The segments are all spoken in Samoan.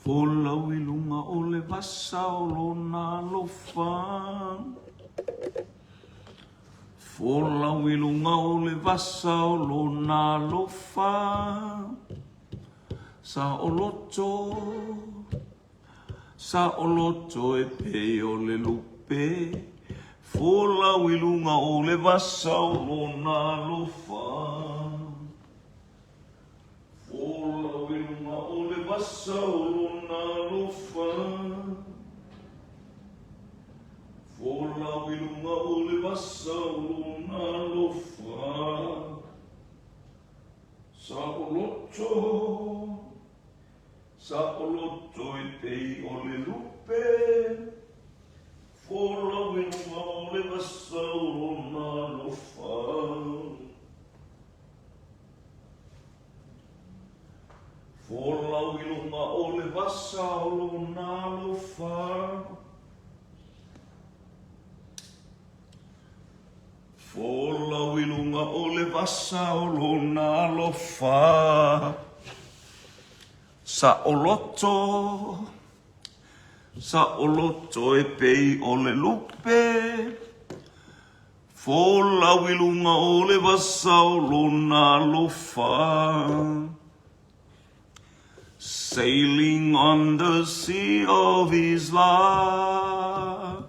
Folau i luga o le vasa o lona alofa. Folau i luga o le vasa o lona alofa. Saoloto, saoloto e pei o le lupe. Folau i luga o le vasa o lona alofa. Folau i luga o le vasa o lona alofa. Folau i luga o le vasa o lona alofa. Saoloto, saoloto e pei o le lupe. Folau i luga o le vasa o lona alofa. Folau i luga o le vasa o lona alofa. Folau i luga o le vasa o lona alofa. Saoloto, saoloto e pei o le lupe. Folau i luga o le vasa o lona alofa. Sailing on the sea of his love.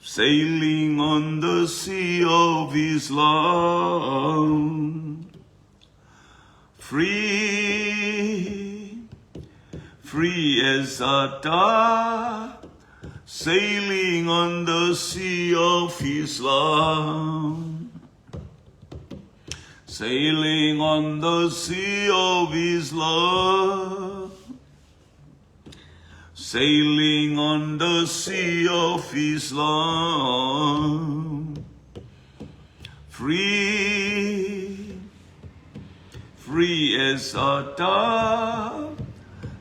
Sailing on the sea of his love. Free, free as a dove, sailing on the sea of his love. Sailing on the sea of his love. Sailing on the sea of his love. Free, free as a dove,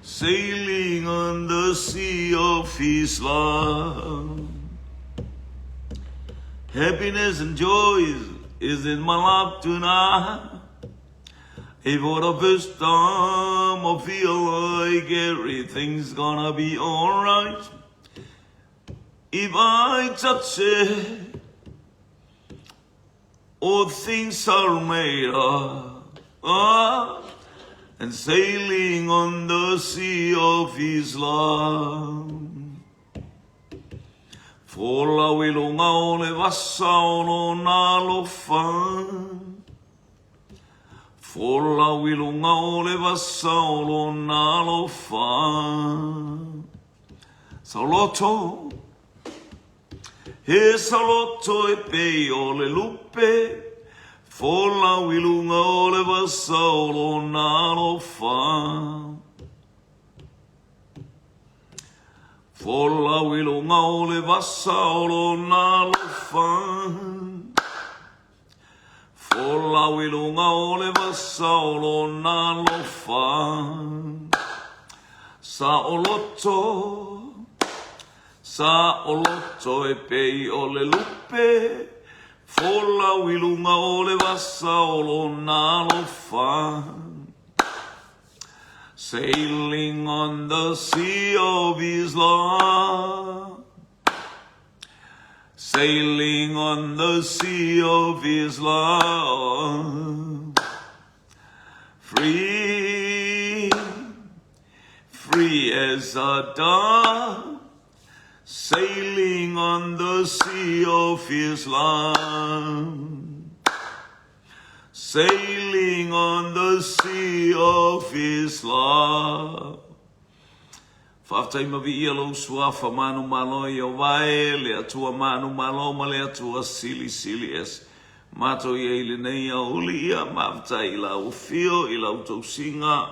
sailing on the sea of his love. Happiness and joy is in my life tonight. If for the first time I feel like everything's gonna be alright. If I touch it, all things are made up. Ah, and sailing on the sea of his love. Folau i luga o le vasa o lona alofa. Folau i luga o le vasa o lona alofa. Saoloto, he saoloto e pei o le lupe, folau i luga o le vasa o lona alofa. Folau i luga o le vasa o lona alofa. Folau i luga o le vasa o lona alofa. Saoloto, saoloto e pei o le lupe, folau i luga o le vasa o lona alofa. Sailing on the sea of his love. Sailing on the sea of his love. Free, free as a dove, sailing on the sea of his love. Sailing on the sea of his love. Faafetai ma viia lou suafa manumalo Ieova e, le Atua manumalo ma le Atua silisili ese. Matou ia i lenei aoauli ia, mafetai i lau afio, i lau tausiga,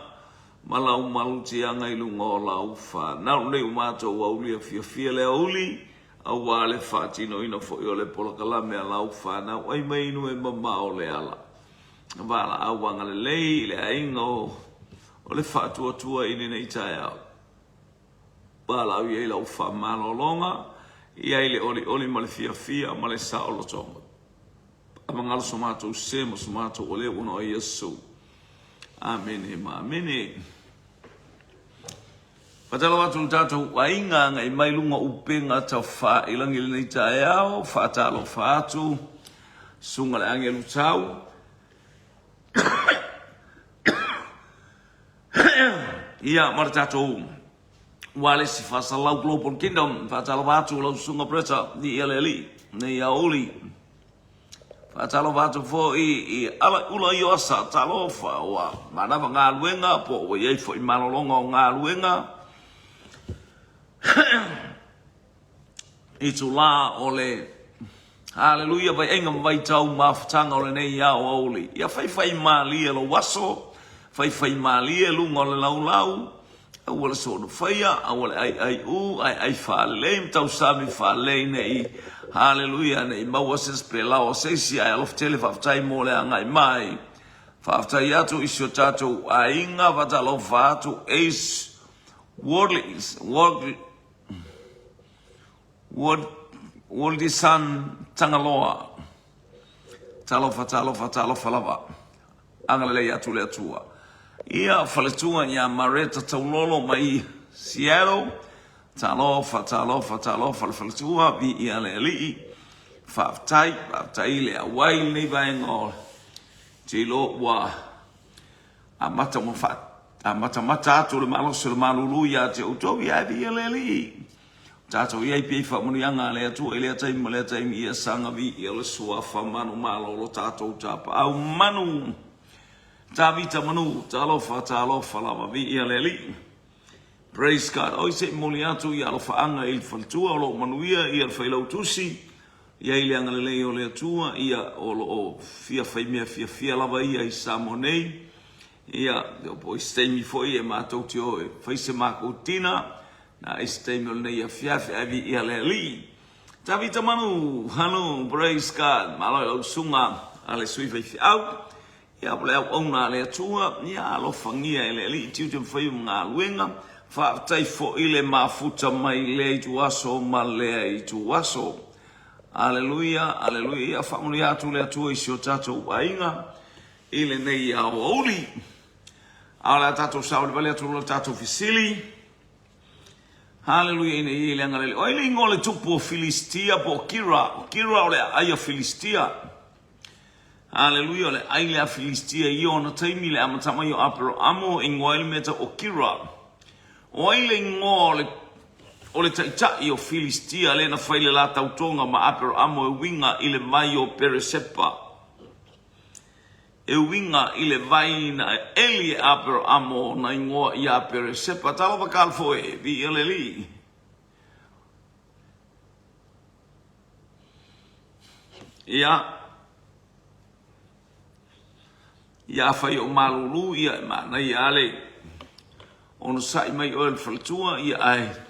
ma lau malutiaga i luga o lau fanau. Nei ua matou aulia fiafia le aoauli, aua le faatinoina foi o le polokalame a lau fanau ai mai inu e mamao le ala. Valaau agalelei i le aiga o o le faatuatua i lenei taeao. Valaau i ai lau faamalologa, i ai le olioli ma le fiafia ma le saolotoga. Faamagalo so matou se ma so matou oleu ona o Iesu. Amene ma amene. Faatalofa atu i le tatou aiga agai mai luga o upega tafailagai i lenei taeao. Faatalofa atu Susuga i le Agelu Tau. Ia ma le tatou Ualesi Faasalau Global Kingdom. Faatalofa atu lau Susuga Bretta i le Alii nei aoauli. Faatalofa atu foi i Alaula Ioasa, talofa ua manava galuega po ua i ai foi malologa o galuega itulā o le Haleluia vaiaiga ma vaitau mafutaga o lenei aoauli. Ia faifaimalie lou aso, faifaimalie luga o le laulau, Aua le soona faia, aua le aiaiu, ae ai faalelei ma tausami faalelei ne i, haleluia, ne i maua se isi pe laoa se isi, ae alofa tele faafetai mo le agai mai. Faafetai atu i si o tatou aiga, faatalofa atu Ace Wardley, Wardley, Ward, Wardley-san Tagaloa. Talofa, talofa, talofa lava. Agalelei atu le Atua. Ia, faletua ia Mareta Taulolo mai Seattle. Talofa, talofa, talofa le faletua, viia le Alii. Faafetai, faafetai i le auai i lenei vaega o te iloa ua amata ona faa amatamata atu le malosi o le malulu ia te outou, ia ae viia le Alii. Tatou i ai pea i faamanuiaga a le Atua i lea taimi ma lea taimi, ia saga viia le Suafa manumalo o lo tatou tapaau manu. Tavita manu, talofa, talofa lava, viia le Alii. Praise God. Oi se i momoli atu i alofaaga i le faletua o lo o manuia ia le failautusi, i ai le agalelei o le Atua, ia o lo o fia faimea fiafia lava ia i Samoa nei. Ia, po o se taimi foi e matou te o e fai se makou tina, na i se taimi o lenei afiafi, ae viia le Alii. Tavita Manu, hanu, praise God, malo i lau susuga a le sui faifeau, ia po le auauna a le Atua, ia alofagia e le Alii tiute ma faiva ma galuega, faafetai foi le mafuta mai lea ituaso ma lea ituaso. Aleluia, aleluia, ia faamanuia atu le Atua i si o tatou aiga i lenei aoauli. A o le a tatou savalivali atu loa le tatou fesili. Haleluia ina ia i le agalelei. O ai le igoa o le tupu o Filistia po o Kira? O Kira o le aai a Filistia. Haleluia, o le ai lea a Filistia i ona taimi le amata mai o Aperamo, igoa ai le mea tau o Kira. O ai le igoa o le o le taitai o Filistia lea na fai le la tautoga ma Aperamo e uiga i le vai o Peresepa? E uiga i le vai na eli e Aperamo na igoa ia Peresepa. Talofa Kalfo e, viia le Alii. Ia, ia afai o malulu, ia e manaia lava le onosai mai oe le faletua, ia ae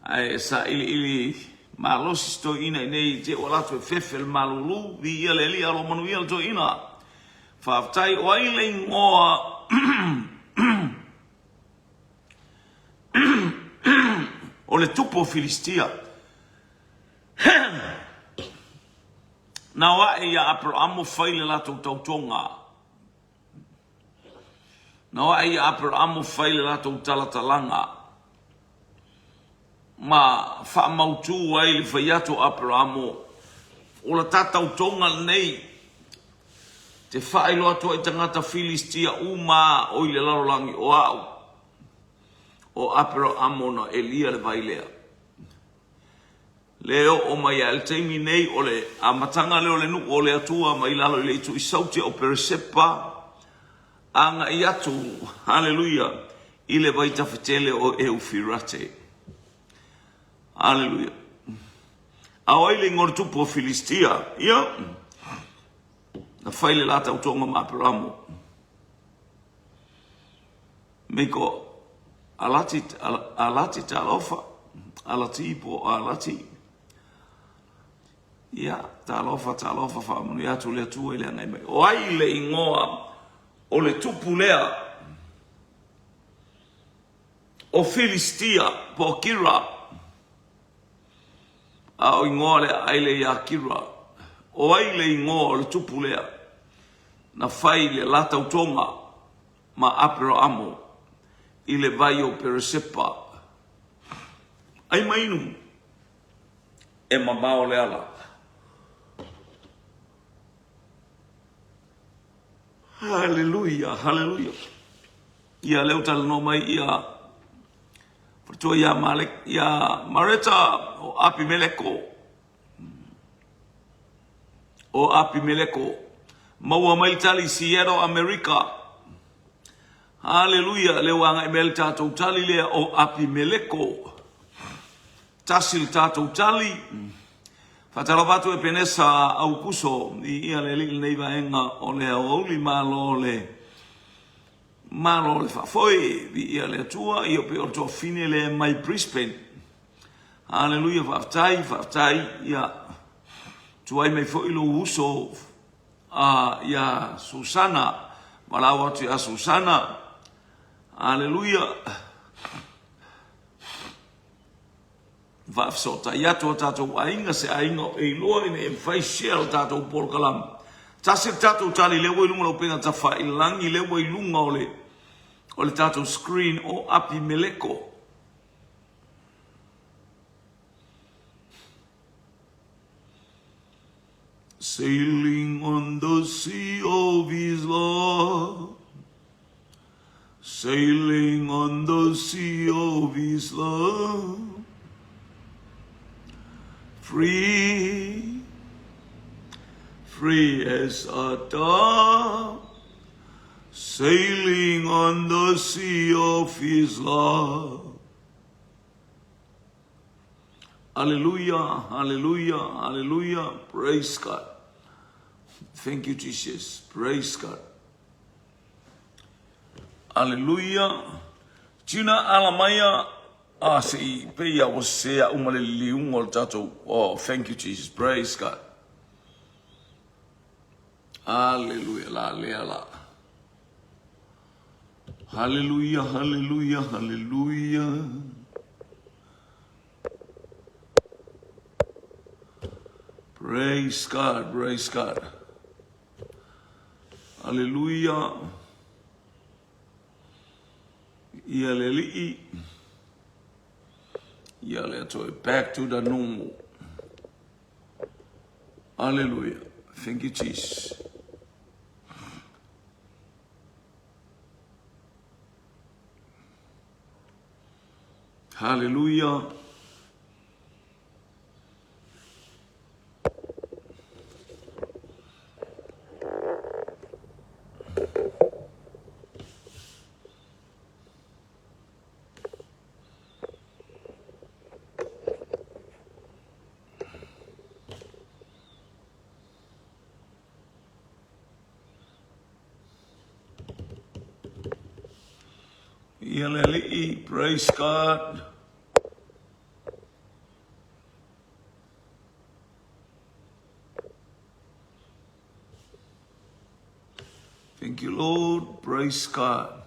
Ae sailiili malosi si toeaina i nei te ua latou e fefe le malulu, viia le Alii alo manuia le toeaina. Faafetai o ai le igoa o le tupu o Filistia. Na o ae ia Aperamo fai le latou tautoga. Na o ae ia Aperamo fai le latou talatalaga ma faamautu ai le fai atu o Aperamo, O la ta tautoga lenei, te faailoa atu ai i tagata Filistia uma o i le lalolagi, o au, o Aperamo na elia le vai lea. Le oo mai lava i le taimi nei, o le amataga lea o le nuu o le Atua mai lalo i le itu i Saute o Peresepa, agai atu, haleluia, i le vai tafetele o Eufirate. Haleluia. A o ai le igoa o le tupu o Filistia? Ia, na fai le la tautoga ma Aperamo. Miko alati alati talofa alati po o alati ia talofa talofa faamanuia atu le Atua i le agai mai o ai le igoa o le tupu lea o Filistia po o Kira a o igoa le aai le ia Kira o ai le igoa o le tupu lea na fai le la tautoga ma Aperamo i le vai o Peresepa. Ai ma inu, e mamao le ala. Haleluia, haleluia. Ia lea ua talanoa mai ia faletua ia Malek, ia Mareta o Apimeleko. O Apimeleko. Maua mai le tali Seattle, Amerika. Haleluia, lea ua agai mai le tatou tali lea o Apimeleko. Tasi le tatou tali. Faatalofa atu Epenesa Aukuso i ia le alii lenei vaega o le aoauli malo le malo le faafoe viia le Atua ia pei o le toafine lea mai Brisbane. Haleluia, faafetai, faafetai ia tuai mai foi lou uso ia Susana, valaau atu ia Susana. Haleluia. Faafesootai atu o tatou aiga, se aiga o e iloa ina ia mafai share le tatou polokalame. Tasi le tatou tali lea ua i luga o lau upega tafailagi, lea ua i luga o le o le tatou screen o Apimeleko. Sailing on the sea of his love. Sailing on the sea of his love. Free, free as a dove. Sailing on the sea of his love. Hallelujah, hallelujah, hallelujah. Praise God. Thank you, Jesus. Praise God. Hallelujah. Tina alamaia a se i pei a ua se a uma le liliuga o le tatou. Oh, thank you, Jesus. Praise God. Hallelujah. La lea la. Hallelujah, hallelujah, hallelujah. Praise God, praise God. Hallelujah. Ia le alii. Ia le Atua. Back to the normal. Hallelujah. Thank you, Jesus. Hallelujah. Ia le alii, praise God. Thank you, Lord. Praise God.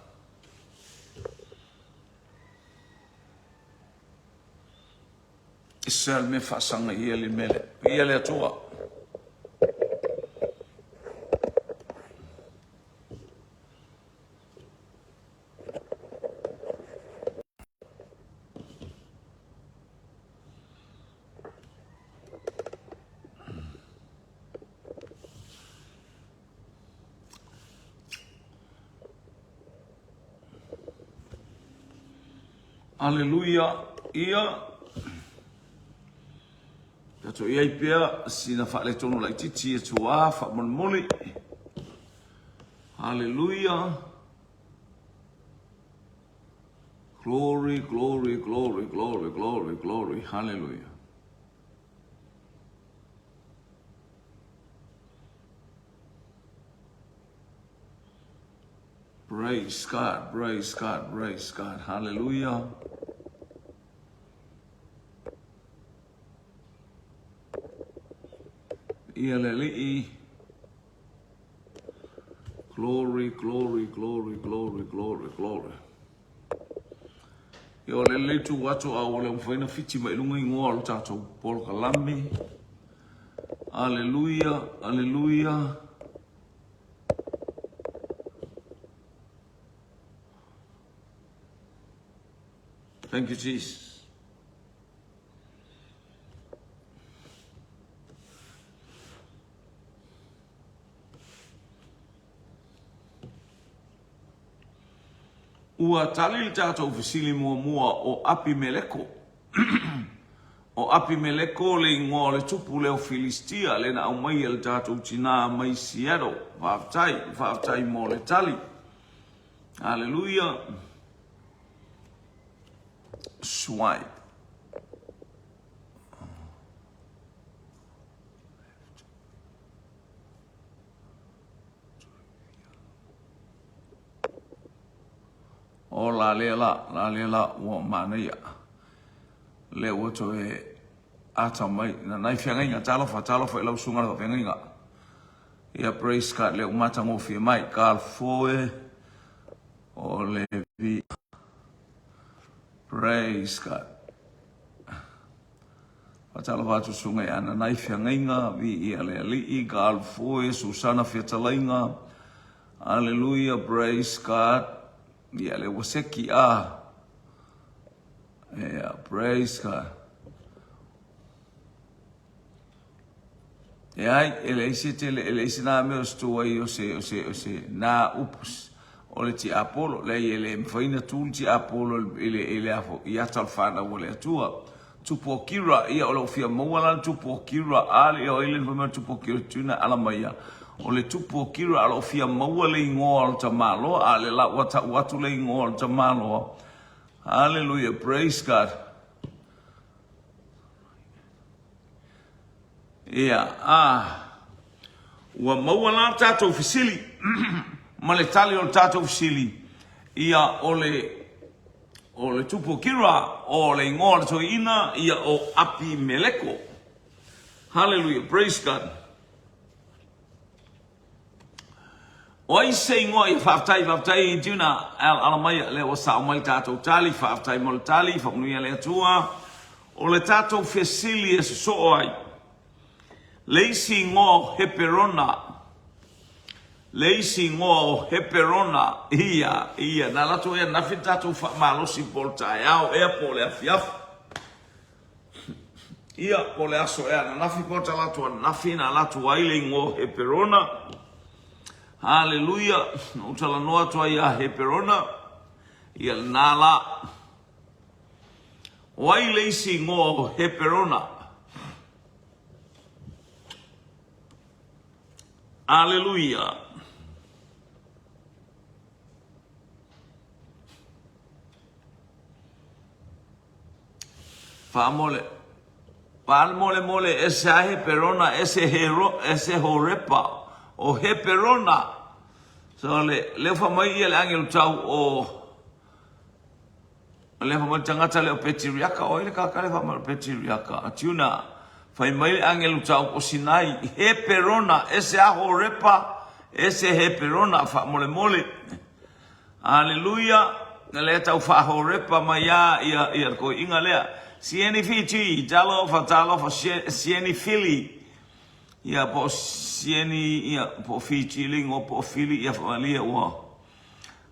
E se a le mea faasaga i ia le mea lea. Ia le Atua. Aleluia, ia. Tatou i ai pea sina faaletonu laitiiti e tuā faamolemole. Hallelujah. Glory, glory, glory, glory, glory, glory. Hallelujah. Praise God, praise God, praise God. Hallelujah. Ia le alii. Glory, glory, glory, glory, glory, glory. Ia o le lelei tu atu a ua le mafai na fiti mai luga ingoa o le tatou polokalame. Aleluia, aleluia. Thank you, Jesus. Ua tali le tatou fesili muamua o Apimeleko. O Apimeleko le igoa o le tupu lea o Filistia lea na aumaia e le tatou tinā mai Seattle. Faafetai, faafetai mo le tali. Haleluia. Swipe. O la lea la, la lea la ua manaia. Lea ua toe ata mai. Na nai feagaiga, talofa, talofa i lau susuga le faafeagaiga. Ia praise God, lea ua matagofie mai. Kalfoe o le vi. Praise God. Faatalofa atu susuga ia Nanai Feagaiga, viia le Alii, Galfoe, Susana Fetalaiga, Aleluia, praise God. Ia le ua seki a. Yeah, praise God. E ai, e leai se tele, e leai se nā mea o se tou ai o se, o se, o se nā upu o le tiapolo. Leai, e le mafai ona tu le tiapolo i le, i le afo, i ata o le whanau o le Atua. Tupu o Kira, ia o lo o fia maua la le tupu o Kira, a le o ile fai mai le tupu o Kira, tuna ala mai ia. O le tupu o Kira, a lo o fia maua le ingoa o le tamaloa, a le la ua tau atu le ingoa o le tamaloa. Hallelujah, praise God. Ia, a, ua maua la le tatou fesili ma le tali o le tatou fesili, ia, o le, o le tupu o Kira, o le igoa o le toeaina, ia, o Apimeleko. Hallelujah, praise God. O ai se igoa ia faafetai, faafetai Juna, ala mai lea ua sao mai le tatou tali, faafetai mo le tali, faamanuia le Atua. O le tatou fesili e sosoo ai, le isi igoa o Heperona, le isi igoa o Heperona, ia, ia, na latou ea nafi le tatou faamalosi po o le taeao ea po o le afiafi. Ia, po o le aso ea ananafi po o talaatu ananafi na alu atu ai le igoa o Heperona. Haleluia! Na ou talanoa atu ai ia Heperona, ia lena la. O ai le isi igoa o Heperona? Aleluia! Faamole, Faamolemole ese a Heperona, ese Hero, ese Horepa, o Heperona. So le, lea fa mai ia le angelo tau o lea fa mai tagata le o Petiriaka, o ai le kaka le fa mai o Petiriaka, a Tuna, fai mai le angelo tau o Sinai, Heperona, ese a Horepa, ese Heperona, faamolemole. Aleluia! Lea tau faahorepa mai a ia ia le koiinga lea. Sieni Fiji, talofa, talofa, Sieni Fili. Ia po o Sieni, ia po o Fiji le ingoa po o Fili, ia faamalie ua.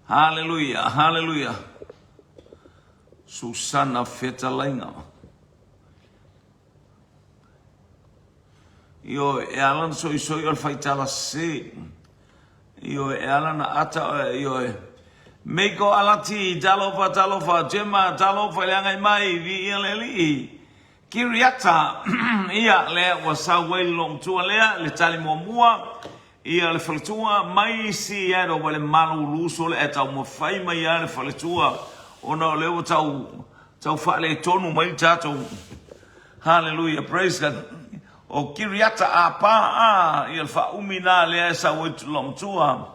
Haleluia, haleluia. Susana Fetalaiga. Ioe, e ala ona soisoi o le faitala sese. Ioe, e ala ona ata, ioe. Meiko Alati, talofa, talofa, Gemma, talofa i le agai mai, viia le Alii. Kiriata, ia, lea ua sau ai le loomatua lea, le tali muamua, ia le faletua, mai Seattle ma le malulu sole ae taumafai mai lava le faletua, ona o lea ua tau, tau faaletonu mai le tatou Hallelujah, praise God. O Kiriata Apa, a, ia le faaumi nā lea e sau ai loomatua.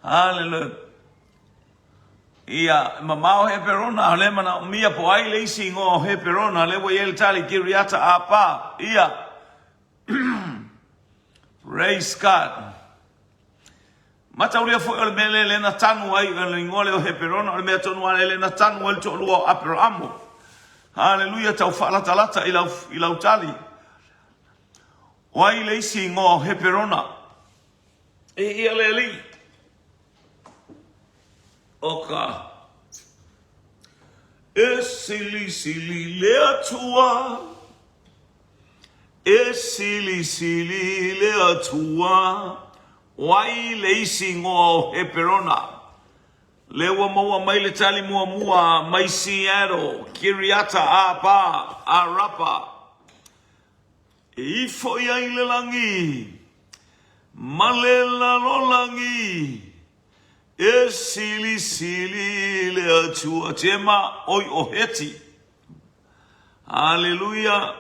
Hallelujah. Ia, mamao Heperona, o lea manaomia po ai le isi igoa o Heperona, lea ua i ai le tali Kiriata Apa. Ia, praise God. Mataulia foi o le mea lea lea na tanu ai, o le igoa lea o Heperona, o le mea tonu lava lea na tanu ai le toalua o Aperamo. Haleluia, tau faalatalata i lau, i lau tali. O ai le isi igoa o Heperona? E ia le alii. O ka E silisili le Atua, e silisili le Atua. O ai le isi igoa o Heperona? Lea ua maua mai le tali muamua mai Seattle, Kiriata Arba, Araba, e ifo i ai le lagi ma le lalolagi e silisili le Atua. Tema oi o Heti. Haleluia.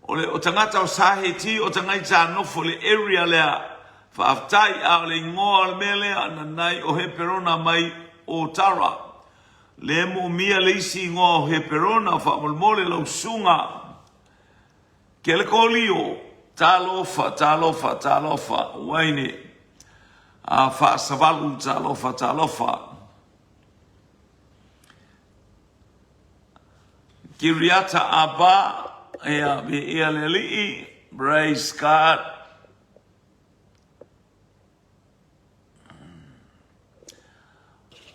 O le o tagata o Saheti o tagata sa nofo i le area lea. Faafetai, a o le igoa o le mea lea, nanai o Heperona mai o Tara. Le moomia le isi igoa o Heperona, faamolemole lau susuga. Kelekolio, talofa, talofa, talofa, uaine. A faasavalu, talofa, talofa. Kiriata Arba, ia, viia le Alii, praise God.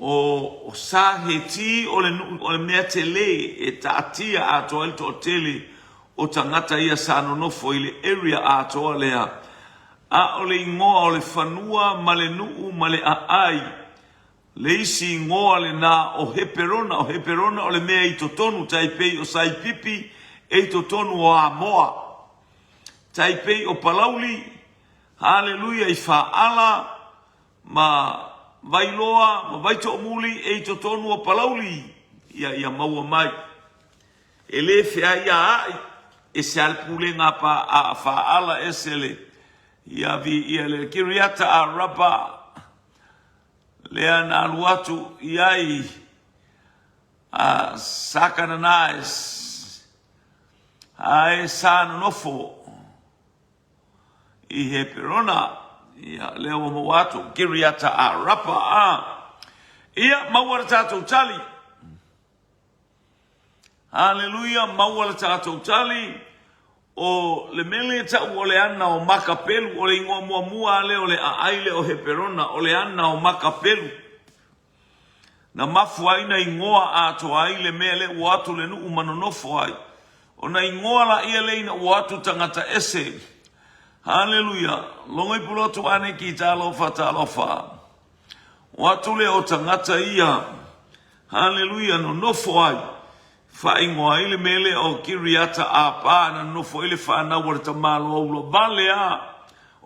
O Saheti o le nuu o le mea tele e taatia atoa ai le toatele o tagata ia sa nonofo i le area atoa lea. A o le igoa o le fanua ma le nuu ma le aai Le isi igoa lena o Heperona, o Heperona o le mea i totonu, tai pei o Saipipi e i totonu o Amoa, tai pei o Palauli, haleluia, i Faala ma Vailoa ma Vaitoomuli e i totonu o Palauli, ia ia maua mai. E le feaiaai, ese lava le pulega a, a Faala, ese le, ia viia le Kiriata Araba, lea na alu atu i ai a Sakananaes, ae sa nonofo i Heperona, ia lea ua maua atu, Kiriata Arapa, a. Ia, maua le tatou tali. Haleluia, maua le tatou tali. O le mea lea e tau o le ana o Makapelu, o le igoa muamua lava lea o le aai lea o Heperona, o le ana o Makapelu. Na mafua ai na igoa atoa ai le mea lea ua atu le nuu ma nonofo ai. Ona igoa laia lea ina ua atu tagata ese. Haleluia, logo i pulotu aneki talofa talofa. O atu lea o tagata ia, haleluia, nonofo ai, faaigoa ai le mea lea o Kiriata Apa, na nonofo ai le fanau a le tamaloa ula vale a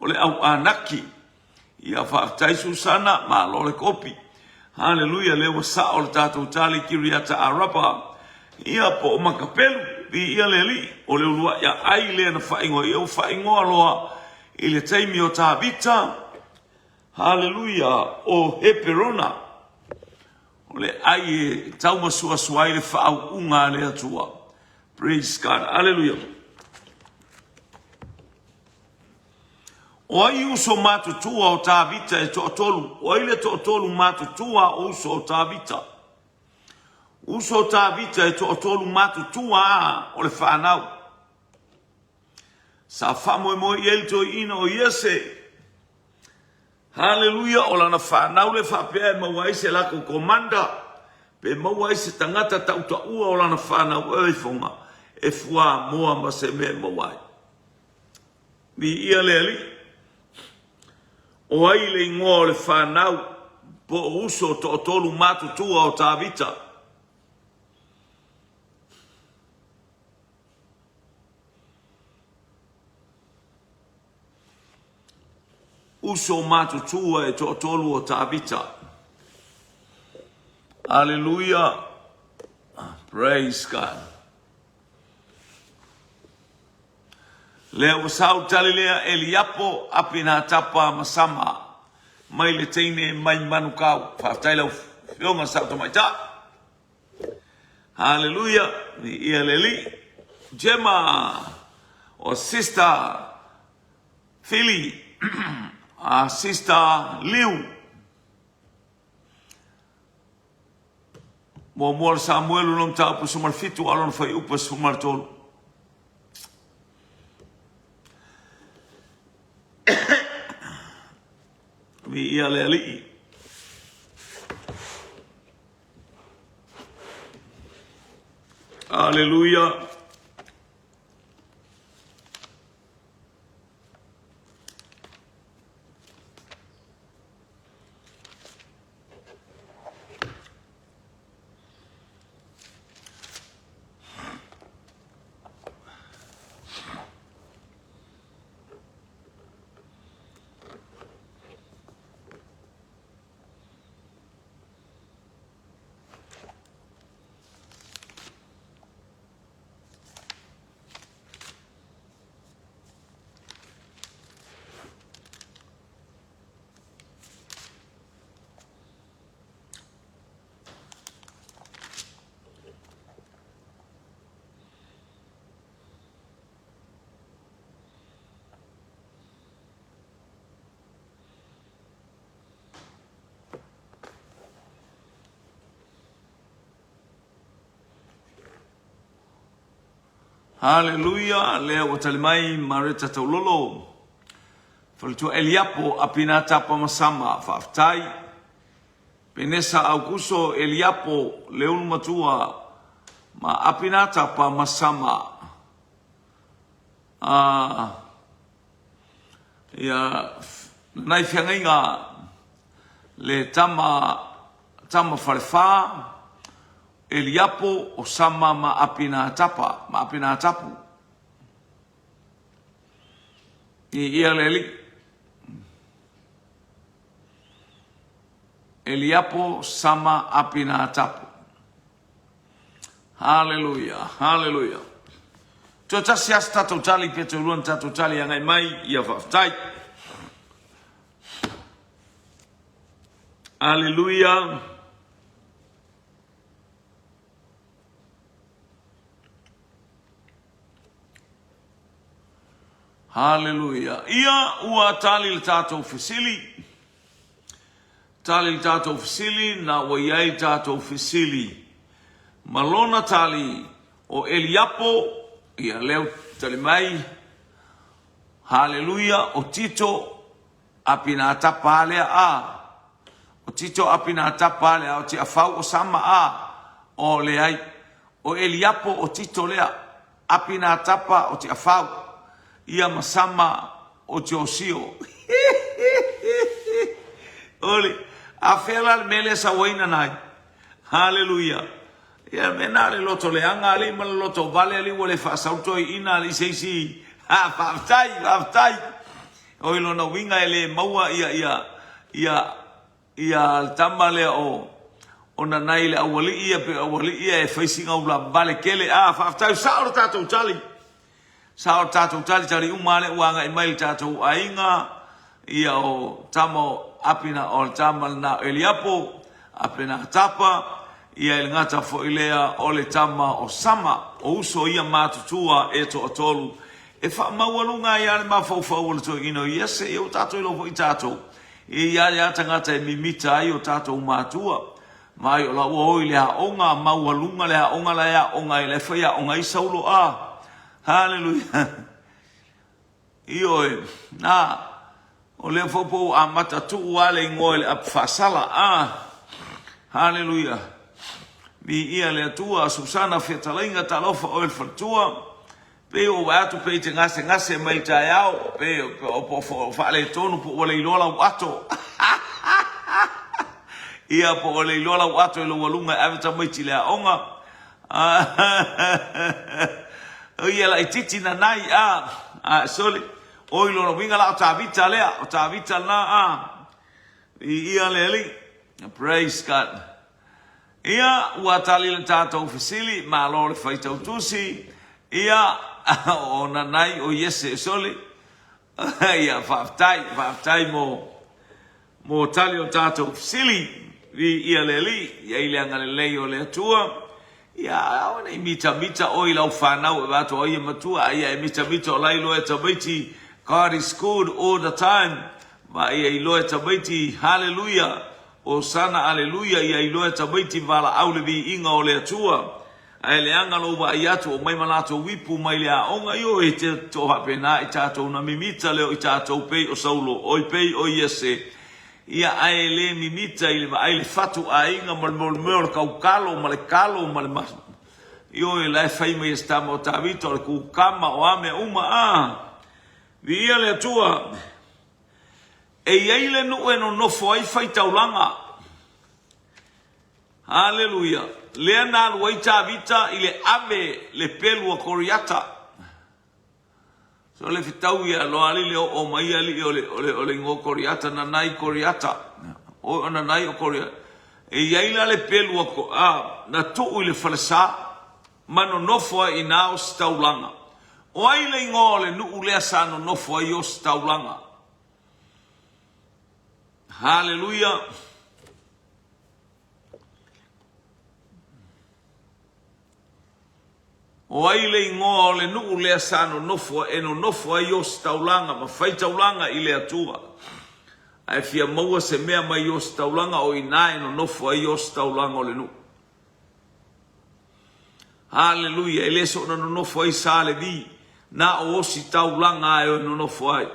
o le au Anaki. Ia faafetai Susana, malo le kopi. Haleluia, lea ua sao le tatou tali Kiriata Araba. Ia po o Makapelu, viia le Alii, o le uluai aai lea na faaigoa, ia ua faaigoa loa i le taimi o Tavita, Haleluia! O Heperona, o le ai e taumasuasua ai le faauuga a le Atua. Praise God. Haleluia. O ai uso matutua o Tavita e toatolu? O ai le toatolu matutua o uso o Tavita? Uso o Tavita e toatolu matutua o le fanau. Sa faamoemoe i ai le toeaina o Iese. Haleluia, o lana fanau le faapea e maua ai se latou komanda, pe maua ai se tagata tautaua o lana fanau e ifoga e fuamoa ma se mea e maua ai. Viia le Alii. O ai le igoa o le fanau po o uso toatolu matutua o Tavita? Uso matutua e toatolu o Tavita. Aleluia. Praise God. Lea ua sau tali lea Eliapo Apinatapa ma Sama mai le teine mai Manukau. Faafetai lau afioga Sao Tamaitai. Haleluia, viia le Alii. Gemma o Sister Philly, a Sister Liu. Muamua le Samuelu lona mataupu 17 a lona fuaiupu 13. Viia le Alii. Aleluia. Haleluia, lea ua tali mai Mareta Taulolo, Faletua Eliapo, Apina Tapa ma Sama, faafetai. Penesa Aukuso, Eliapo, Leulu Matua, ma Apina Tapa ma Sama. Ah, ia, nai feagaiga le tama, tama falefā, Eliapo, o Sama ma Apinatapa, ma Apinatapu. I ia le alii. Eliapo, Sama, Apinatapu. Haleluia, haleluia. Toe tasi lava se tatou tali, pe toe lua ni tatou tali agai mai, ia faafetai. Haleluia. Haleluia. Ia ua tali le tatou fesili. Tali le tatou fesili, na ua i ai tatou fesili. Ma lona tali o Eliapo, ia lea ua tali mai. Haleluia, o Tito Apinatapa lea a. O Tito Apinatapa lea o Tiafau o Sama a. O leai. O Eliapo o Tito lea. Apinatapa o Tiafau. Ia ma Sama o Tiosio. Ole, a fea la le mea lea sau ai nanai. Haleluia. Ia mea na le loto leaga alii ma le loto vale alii ua le faasau toeaiina alii se isi. Ha, faafetai, faafetai. O i lona uiga e le maua ia ia ia ia le tama lea o o Nanai le aualii ia pe aualii ia e fai sina ula vale tele. Ah, faafetai sao le tatou tali. Sao le tatou tali tali uma lea ua agai mai le tatou aiga ia o tama o Apina o le tama lena o Eliapo, Apina Tapa, ia i le gata foi lea o le tama o Sama, o uso ia matutua e toatolu E faamaualuga ai lava le mafaufau o le toeaina o Iese, ia ua tatou iloa foi tatou, e i ai lava tagata e mimita ai o tatou matua. Mai o la ua o i le aoga, maualuga le aoga la e aoga ai, la e faiaoga ai Saulo a. Haleluia. Ioe, na, o lea foi po ua amata tuu lava le igoa i le apu faasala. A, haleluia. Viia le Atua, Susana Fetalaiga, talofa oe le faletua. Pei ua ou vaai atu pei e te gasegase mai le taeao, pei o faaletonu po ua le iloa lau ato. Ia, po ua le iloa lau ato i lou aluga e ave tamaiti i le aoga. Ia laitiiti nanai, a, a, sole. Oi, lona uiga la o Tavita lea, o Tavita lena, a. Viia le Alii. Praise God. Ia, ua tali le tatou fesili, malo le faitau tusi, ia, o Nanai o Iese, sole, ia, faafetai, faafetai mo, mo tali o tatou fesili, viia le Alii, ia i le agalelei o le Atua, ia, aua ne i mitamita oe i lau fanau e vaatu ai e matua, a ia e mitamita o la iloa e tamaiti, God is good all the time, ma ia iloa e tamaiti, hallelujah, Hosana Aleluia ia iloa e tamaiti valaau le viiga o le Atua. Ae leaga lou vaai atu o mai ma latou ipu mai le aoga ioe te to faapena i tatou na mimita leo i tatou pei o Saulo oi pei o Iese ia ae le mimita i le vaai le fatu aiga ma le mea o le kaukalo ma le kalo ma le ioe la e fai mai e se tama o Tavita o le kukama o a mea uma a viia le Atua. E i ai le nuu e nonofo ai faitaulaga. Haleluia! Lea na alu ai Tavita i le ave le pelu a Koriata. So le fetau ia loa ali le oo mai alii o le, o le, o le igoa Koriata, nanai Koriata. O, o nanai o Koriata. E i ai la le pelu a, a na tuu i le falesa ma nonofo ai i nā ositaulaga. O ai le igoa o le nuu lea sa nonofo ai ositaulaga? Haleluia! O ai le igoa o le nuu lea sa nonofo e nonofo ai ositaulaga ma faitaulaga i le Atua? Ae fia maua se mea mai ositaulaga o i ina e nonofo ai ositaulaga o le nuu. Haleluia! E le soona nonofo ai sa Levi, na o ositaulaga ae o nonofo ai.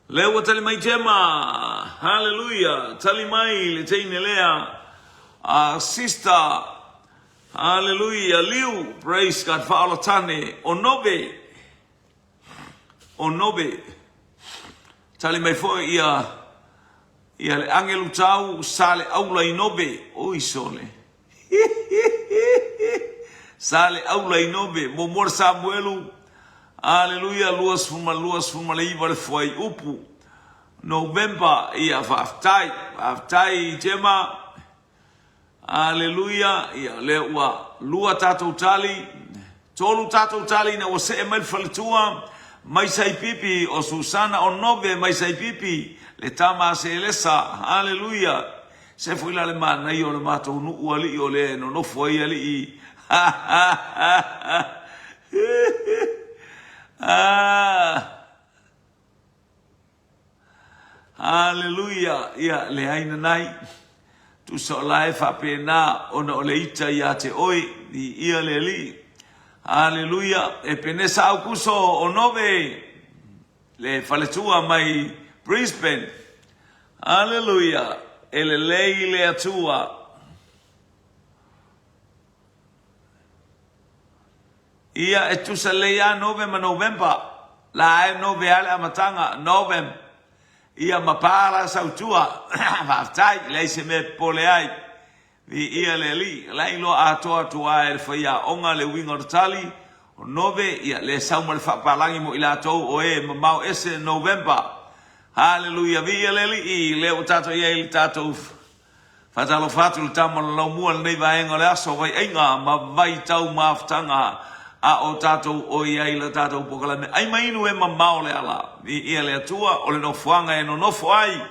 Lea ua tali mai Gemma, haleluia, tali mai le teine lea, a sister, haleluia, Liu, praise God, faaolatane, o Nove, o Nove. Tali mai foi ia, ia le agelu tau sa le aula i Nove, oi sole. Sa le aula i Nove, muamua le Samuelu, Aleluia, 22, 29 le fuaiupu, November, ia faafetai, faafetai Jema, Aleluia, ia lea ua lua tatou tali, Tolu tatou tali ina ua see mai le faletua mai Saipipi, o Susana o Nove mai Saipipi, le tama a Selesa. Haleluia! Se foi la le manaia o le matou nuu alii o lea e nonofo ai alii. Ah! Haleluia! Ia, leai nanai. Tusa o la e faapena ona o le ita ia te oe, viia le Alii. Haleluia! Epenesa Aukuso o Nove, le faletua mai Brisbane. Haleluia! E lelei le Atua. Ia, e tusa lelei lava Nove ma November. La e Nove lava le amataga, Novem. Ia, ma pa la sautua. Faafetai, leai se mea e popole ai. Viia le Alii. La e iloa atoa atu lava e le faiaoga le uiga o le tali, o Nove, ia, lea e sau ma le faapalagi mo i latou o e mamao ese, November. Haleluia, viia le Alii, lea ua tatou i ai i le tatou Faatalofa atu i le tama o le laumua i lenei vaega o le aso vaiaiga ma vaitau mafutaga a o tatou o i ai i la tatou polokalame ai ma inu e mamao le ala. Viia le Atua o le nofoaga e nonofo ai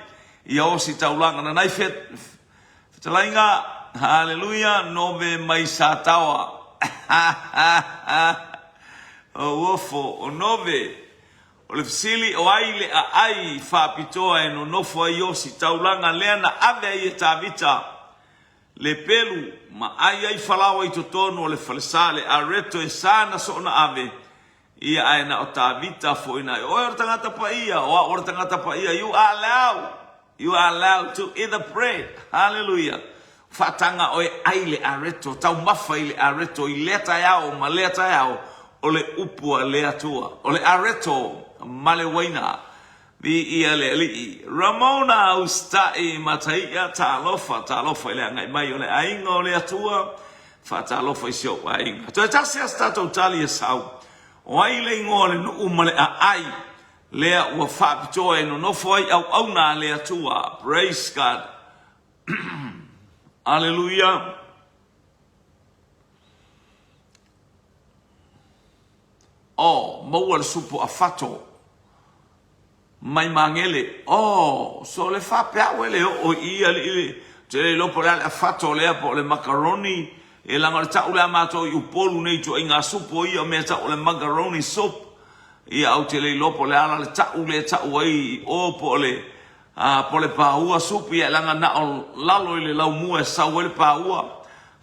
ia ositaulaga nanai fetalaiga. Haleluia nove mai Sataoa. Uofo o nove. O le fesili, o ai le aai faapitoa e nonofo ai ositaulaga lea na ave ai e Tavita le pelu ma ai ai falaoa i totonu o le falesa le areto e sa na soona ave ia ae na o Tavita foi na ai. Oe o le tagata paia, o au o le tagata paia, you are allowed, you are allowed to eat the bread. Hallelujah. Faataga oe ai le areto, taumafa i le areto i lea taeao ma lea taeao, o le upu a le Atua. O le areto ma le uaina. Viia le Alii. Ramona Usita'i Mataia, talofa, talofa i le agai mai o le aiga o le Atua, faatalofa i si ou aiga. Toe tasi lava se tatou tali e sau. O ai le igoa o le nuu ma le aai lea ua faapitoa e nonofo ai auauna a le Atua? Praise God. Aleluia. Oh, maua le supo a Fato mai Magele. Oh, so le faapea e le oo i ia alii te le iloa po o le a le afato lea po o le macaroni. E leaga o le tau lea matou i Upolu nei ituaiga supo ia o mea tau o le macaroni soup. Ia ou te le iloa po o le a la le tau lea e tau ai i o po o le A po o le paua supi ae leaga na o lalo i le laumua e sau ai le paua.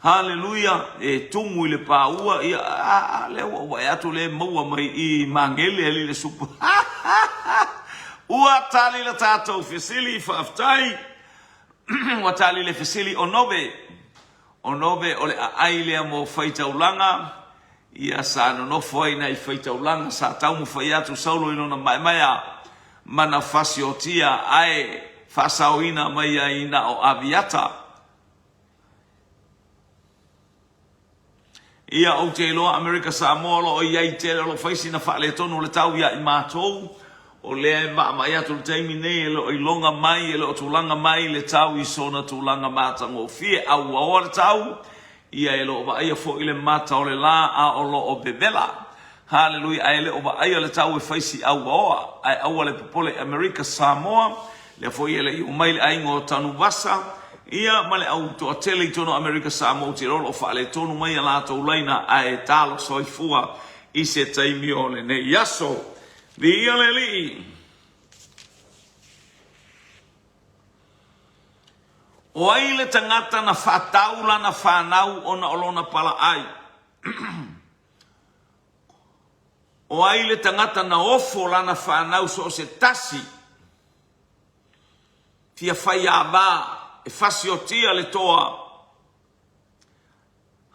Haleluia! E tumu i le paua, ia, a, a, lea ua ou vaai atu lea e maua mai i Magele alii le supu. Ua tali le tatou fesili, faafetai. Ua tali le fesili o Nove. O Nove o le aai lea mo faitaulaga, ia sa nonofo ai nai faitaulaga sa taumafai atu Saulo i lona maemaea ma na fasiotia ae faasaoina mai ai na o Aviata. Ia ou te iloa Amerika Samoa o lo o i ai tele o lo o fai sina faaletonu o le tau ia i matou o lea e vaavaai atu i le taimi nei e le o iloga mai e le o tulaga mai le tau i sona tulaga matagofie a ua oa le tau ia e le o vaaia foi le mata o le la a o lo o vevela. Haleluia ae le o vaaia le tau e fai si auaoa ae aua le popole Amerika Samoa lea foi e le i oo mai le aiga o Tanuvasa ia ma le au toatele i totonu o Amerika Samoa ou te iloa o lo o faaletonu mai a latou laina ae talo soifua i se taimi o lenei aso. Viia le Alii. O ai le tagata na faatau lana fanau ona o lona palaai? O ai le tagata na ofo lana fanau so o se tasi? Fia faiava e fasiotia le toa.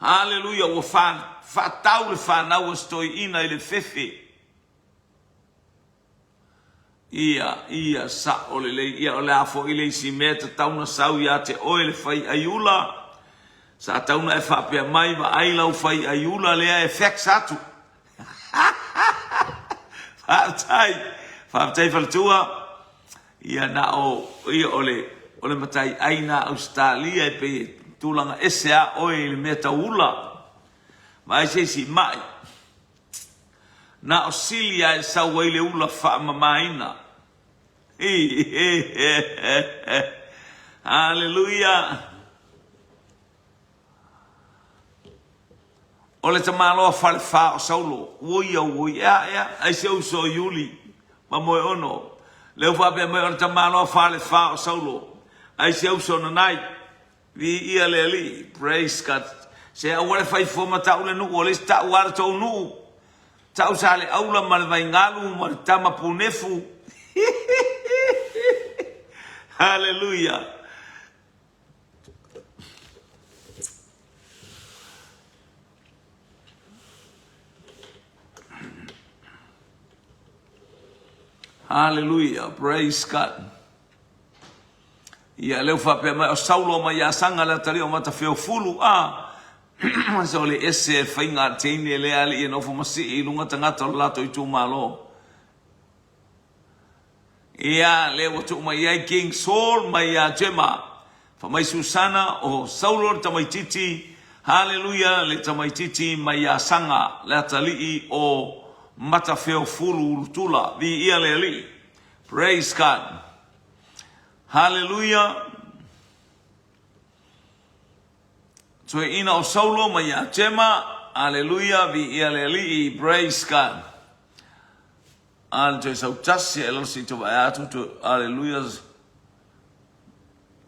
Haleluia, ua faatau le fanau a si toeaina i le fefe. Ia, ia, sa'o lelei. Ia, o le a foi le isi mea e tatau ona sau ia te oe le fai aiula? Sa tatau ona e faapea mai, Vaai lau fai aiula lea e fax atu. Faafetai, faafetai faletua. Ia, na o, ia, o le, o le mataiai na a Ausetalia e pei e tulaga ese a oe i le mea tau ula. Vaai se isi ma'i. Na o sili a e sau ai le ula faamamaina. Haleluia! O le tamaloa falefa o Saulo, ui auoi, ea, ea, ai se uso Iuli, ma Moeono. Lea ua faapea mai o le tamaloa falefa o Saulo, ai se uso Nanai. Viia le Alii. Praise God. Se aua le fai fua ma tau le nuu, o le isi tau a le tou nuu. Tau Saleaula ma le Vaigalu ma le tama Punefu. Hallelujah. Hallelujah. Praise God. Ia, lea ua faapea mai, o Saulo mai ia Saga le atalii o Matafeofulu, a, se o le ese e faiga a le teine lea alii e nofo ma sii i luga tagata o le latou itumalo. Ia, lea ua tuu mai ai King Saul mai ia Jema. Fa mai Susana, o Saulo le tamaititi, haleluia, le tamaititi mai ia Saga le atalii o Matafeofulu Ulutula. Viia le Alii. Praise God. Haleluia! Toeaina o Saulo mai ia Jema. Haleluia, viia le Alii. Praise God. A le toe sautasi e lalo se i te vaai atu. Haleluia.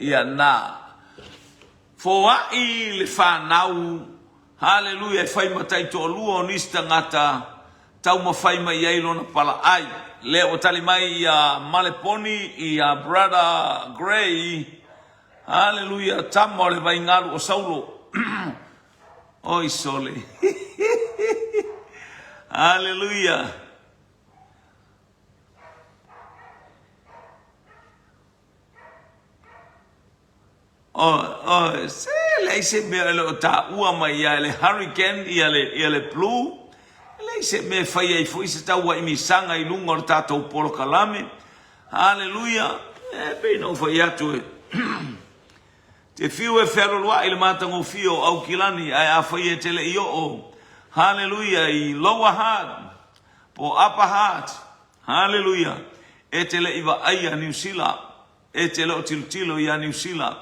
Ia na. Foai le fanau, haleluia, e fai ma taitoalua o nisi tagata, taumafai mai ai lona palaai. Lea ua tali mai ia Maleponi ia Brother Gray, haleluia, tama o le vaigalu o Saulo. Oi sole. Haleluia. Oi, se leai se mea e le o taua mai ia le hurricane ia le, ia le blue. E leai se mea e fai ai foi se tauaimisaga i luga o le tatou polokalame. Haleluia! E pei na ou fai atu e te fiu e fealoloa'i i le matagofie o Aukilani, ae afai e te le i oo, haleluia, i Lower Hutt po o Upper Hutt, haleluia, e te le i vaaia Niu Sila. E te le o tilotilo iā Niu Sila.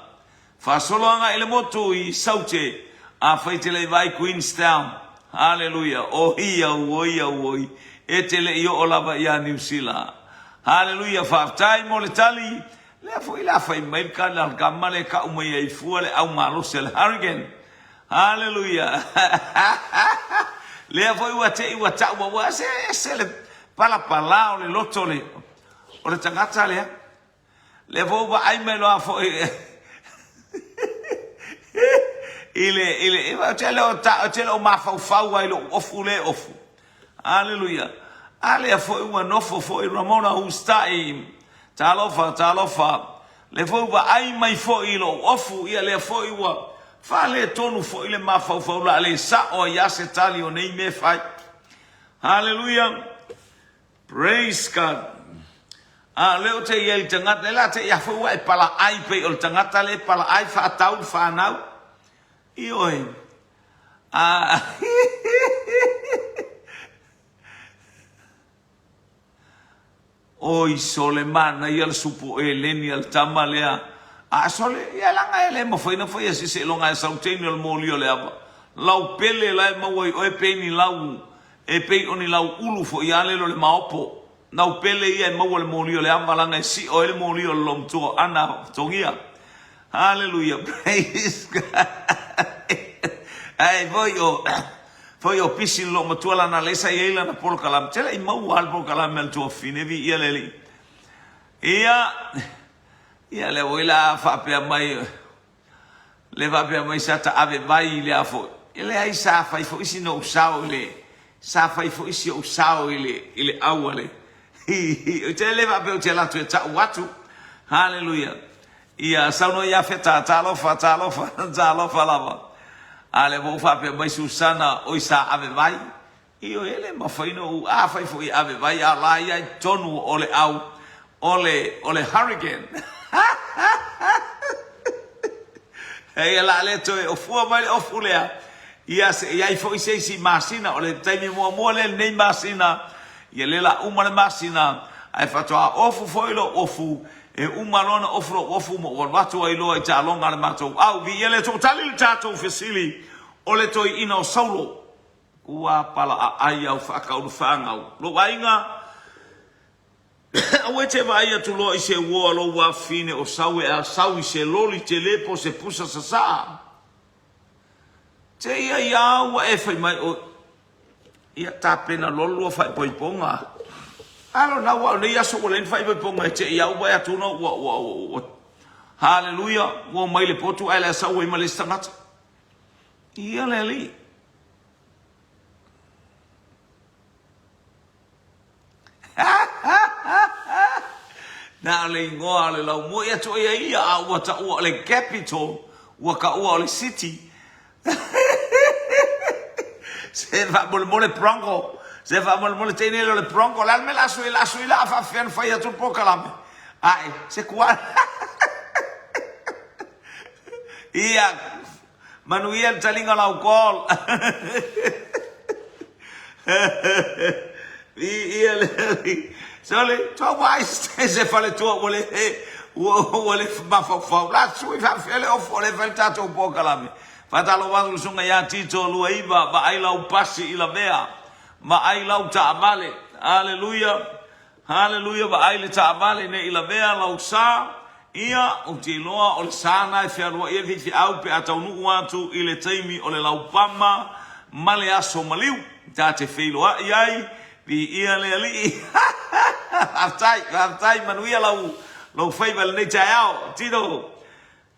Faasolo agai i le motu i Saute, afai e te le i vaai Queenstown. Haleluia! Oi auoi auoi, e te le i oo lava iā Niu Sila. Haleluia! Faafetai mo le tali. Lea foi la fai mai le Cardinal Gama lea e kau mai ai fua le au malosi a le Hurricane. Haleluia! Lea foi ua te i ua tau ua se ese le palapala o le loto le O le tagata lea, lea foi ua vaai mai loa foi i le, i le, ou te le o, ta, ou te le o mafaufau ai lou ofu le ofu. Aleluia. A lea foi ua nofo foi Ramona Hustai, talofa, talofa. Lea foi ua vaai mai foi i lou ofu, ia lea foi ua faaletonu foi le mafaufau la le sa'o ai a se tali o nei mea fai. Haleluia. Praise God. A lea ou te i ai i le tagata, lea la te i afu ua e palaai pei o le tagata lea e palaai faatau le fanau. Ioe. A Oi sole manaia le supo eleni a le tama lea. A sole, ia laga e le mafai na faia se seiloga e sau teine o le moli o le ava. Lau pele la e maua i oe pei ni lau E pei o ni lau ulu foi a lele o le maopo. Nau pele ia e maua le moli o le ava laga e sio ai le moli o le loomatua o Ana Togia. Hallelujah. Praise God. Ai foi o foi o pisi le loomatua lana lea sa i ai lana polokalame. Tele i maua lava le polokalame a le tuafafine, viia le Alii. Ia, ia lea foi la faapea mai le faapea mai sa taave vai i le a foi. E leai sa fai foi sina ou sao i le sa fai foi si ou sao i le i le au a le Ou te le faapea ou te alu atu e tau atu. Haleluia. Ia saunoa ia Feta, talofa, talofa, talofa lava. A lea foi ua faapea mai Susana, oi sa ave vai. Ioe, e le mafai ona ou, afai foi e ave vai, a o la ia i totonu o le au o le, o le hurricane. Ia la le toe ofua mai le ofu lea, ia se i ai foi se isi masina, o le taimi muamua lea i lenei masina, ia lea la uma le masina, ae faatoa ofu foi lou ofu, e uma loa ona ofu lou ofu ma ou alu atu ai loa i taaloga a le matou au. Viia le Atua. Ua tali le tatou fesili o le toeaina o Saulo. Ua pala aai au faakaulufagau. Lou aiga, aua e te vaai atu loa i se uo a lou afafine o sau e a sau i se loli tele po o se pusa sasaa. Te ia ia ua e fai mai o ia tapena loa le lua faaipoipoga. A lona ua o nei aso ua leai ni faaipoipoga e te ia ua e atu na ua ua ua Haleluia, ua mai le potu ae le sau ai ma le isi tagata. Ia le alii. Na o le igoa o le laumua ia tuai ai ia a ua taua o le capital ua taua o le city. Se faamolemole Bronco, se faamolemole teine lea o le Bronco, o le a le mea o le a sui, o le a sui la a faapefea ona fai atu le polokalame? Ae, se kuala. Ia, Manuia le taliga o lau call. Viia le Alii. Sole, tua ua ai se faletua ua le ua le mafaufau. La sui faafefea le ofu o lea e fai le tatou polokalame. Faatalofa atu i le susuga ia Tito Luaiva, vaai lau pasi i lavea, vaai lau taavale. Aleluia. Haleluia vaai le taavale nei i lavea lau sa ia ou te iloa o le sa na e fealuai ai le faifeau pe a taunuu atu i le taimi o le laupama ma le aso maliu ta te feiloai ai viia le Alii faafetai faafetai manuia lau lou faiva i lenei taeao Tito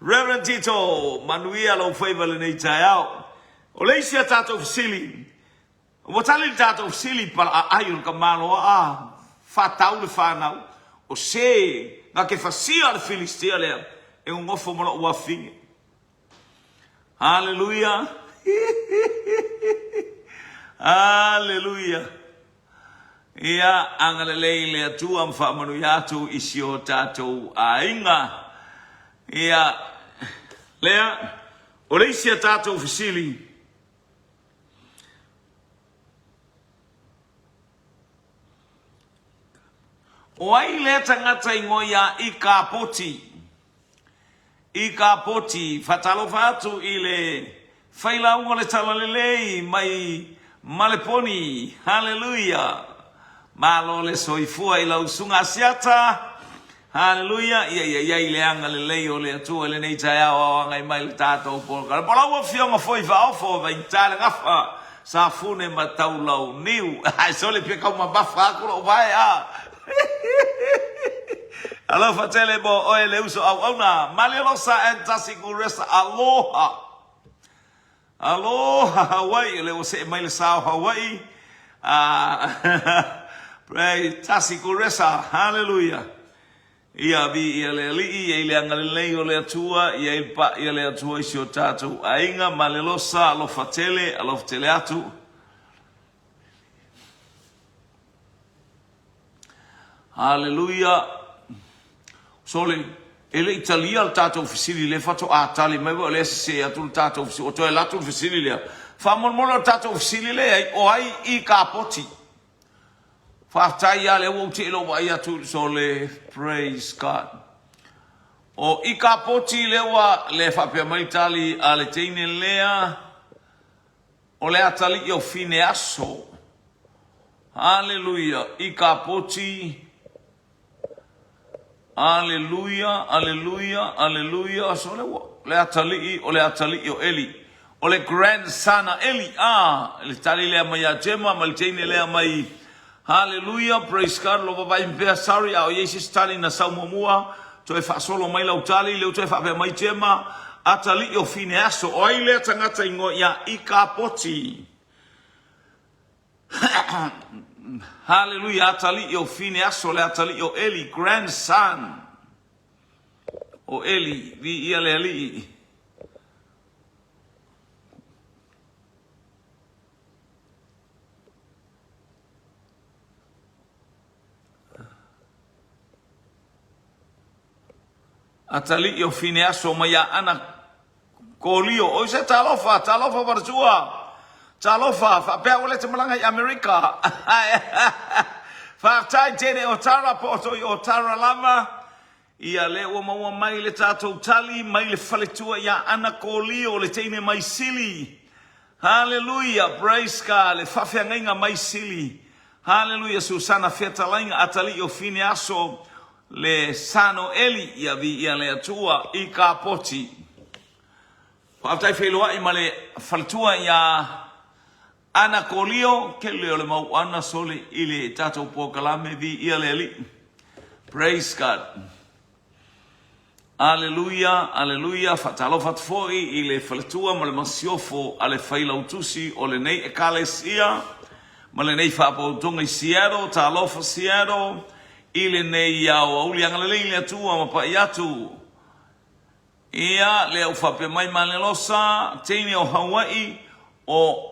Reverend Tito manuia lou faiva i lenei taeao o le isi a tatou fesili Ua tali le tatou fesili i palaaai o le tamaloa faatau le fanau o se na te fasia le Filistia lea e nonofo ma lou afafine. Haleluia! Haleluia! Ia agalelei le Atua ma faamanuia atu i si o tatou aiga. Ia, lea, o le isi a tatou fesili, O ai lea tagata ingoa ia Ikapoti? Ikapoti, faatalofa atu i le failauga o le Talalelei mai Maleponi. Haleluia! Malo le soifua i lau Susuga Asiata. Haleluia! Ia ia i ai le agalelei o le Atua i lenei taeao ao agai mai le tatou polokalame. Po o lau Afioga foi Faaofo Vaigata le Gafa, Safune ma Taulauniu. Ae sole pe tau mamafa atu lou vae a. Alofa tele mo oe le uso auauna. Maliolosa and Tasi Guresa. Aloha. Aloha Hawaii, o lea ua see mai le sa o Hawaii. Pray, Tasi Kuresa, haleluia. Ia viia le Alii, ia i le agalelei o le Atua, ia i le pa'i a le Atua i si o tatou aiga, Malelosa, alofa tele, alofa tele atu. Haleluia. Sole, e le i talia le tatou fesili lea faatoa tali mai o lea sese atu le tatou fesili. Ua toe alu atu le fesili lea. Faamolemole o le tatou fesili lea i o ai i Kapoti. Faafetai lava lea ua ou tei lou vaai atu sole. Praise God. O i Kapoti lea ua le faapea mai tali a le teine lea. O le atalii o Fineaso. Haleluia. I Kapoti. Aleluia, aleluia, aleluia. So le ua, le atalii, o le atalii o Eli. O le grandson a Eli. Ah, le tali lea mai ia Gemma, ma le teine lea mai. Hallelujah, praise God, lo vavaai pea, sorry, a o iai se isi tali na sau muamua, toe faasolo mai lau tali, lea ua toe faapea mai Gemma, atalii o Fineaso, o ai lea tagata ingoa ia Ikapoti? Hallelujah, atalii o Fineaso, le atalii o Eli, grandson o Eli, viia le Alii. Atalii o Fineaso mai ia Ana Kolio. Oi se talofa, talofa faletua. Talofa, faapea ua le te malaga i Amerika. Faafetai tele o Tara po o toi o Tara lava. Ia lea ua maua mai le tatou tali mai le faletua ia Ana Kolio le teine mai Sili. Haleluia, praise God, le faafeagaiga mai Sili. Haleluia, Susana Fetalaiga Atalii o Fineaso le Sano Eli, ia viia le Atua i Kapoti. Faafetai feiloai ma le faletua ia Ana Kolio, kele o le mau ana sole i le tatou polokalame, viia le Alii. Praise God. Aleluia, aleluia, faatalofa atu foi i le faletua ma le masiofo a le failautusi o lenei Ekalesia ma lenei faapoutoga i Seattle, talofa Seattle, i lenei ao auli agalelei le Atua ma pai atu. Ia, lea ua faapea mai Malelosa, teine o Hawaii, o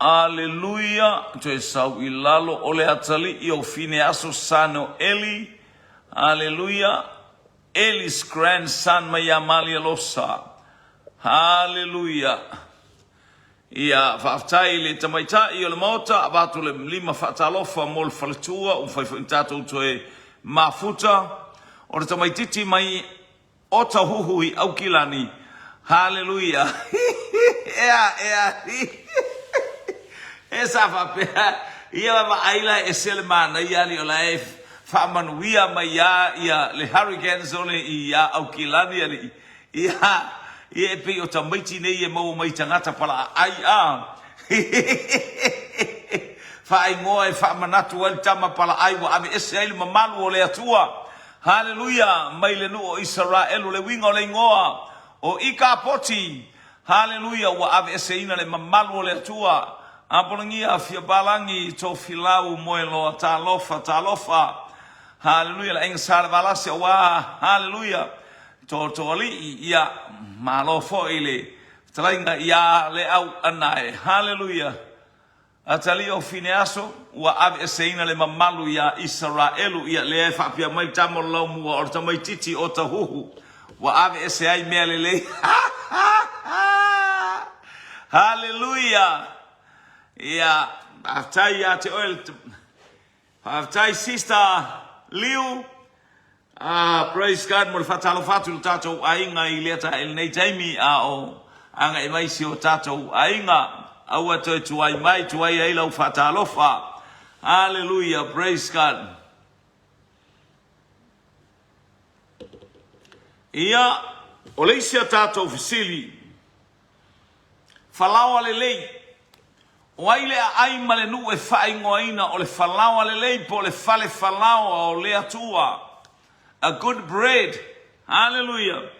Aleluia, toe sau i lalo o le atalii o Fineaso son o Eli, Aleluia, Eli's grandson mai ia Malialosa. Haleluia. Ia, faafetai i le tamaitai o le Maota, avatu le lima faatalofa mo le faletua, ua mafai foi ona tatou toe mafuta. O le tamaititi mai Otahuhu i Aukilani. Haleluia. Ea, ea, e sa faapea, ia vaai la e ese le manaia alii o la e faamanuia mai ia ia le Hurricanes ole i ia Aukilani alii. Ia, ia e pei o tamaiti nei e maua mai tagata palaaai a. Faaigoa e faamanatu ai le tama palaai ua aveese ai le mamalu o le Atua. Haleluia! Mai le nuu o Isaraelu, le uiga o le igoa o Ikapoti. Haleluia! Ua aveeseina le mamalu o le Atua. Apologia, Fiapalagi, Tofilau, Moeloa, Talofa, Talofa. Haleluia! Le Aiga Salevalasi, aua, haleluia, Totoalii, ia, malo foi le fetalaiga ia Leau Anae. Haleluia! Atalii o Fineaso, ua aveeseina le mamalu iā Isaraelu, ia lea e faapea mai le tama o le laumua o le tamaititi o Tahuhu, ua aveese ai mea lelei. Haleluia! Ia, faafetai ia te oe, faafetai Sister Liu, Ah, praise God mo le faatalofa atu i lo tatou aiga i lea ta, i lenei taimi a o agai mai si o tatou aiga. Aua toe tuai mai, tuai ai lau faatalofa. Hallelujah, praise God. Ia, o le isi a tatou fesili, falaoa lelei. O ai le aai ma le nuu e faaigoaina o le falaoa lelei po o le fale falaoa o le Atua? A good bread. Hallelujah.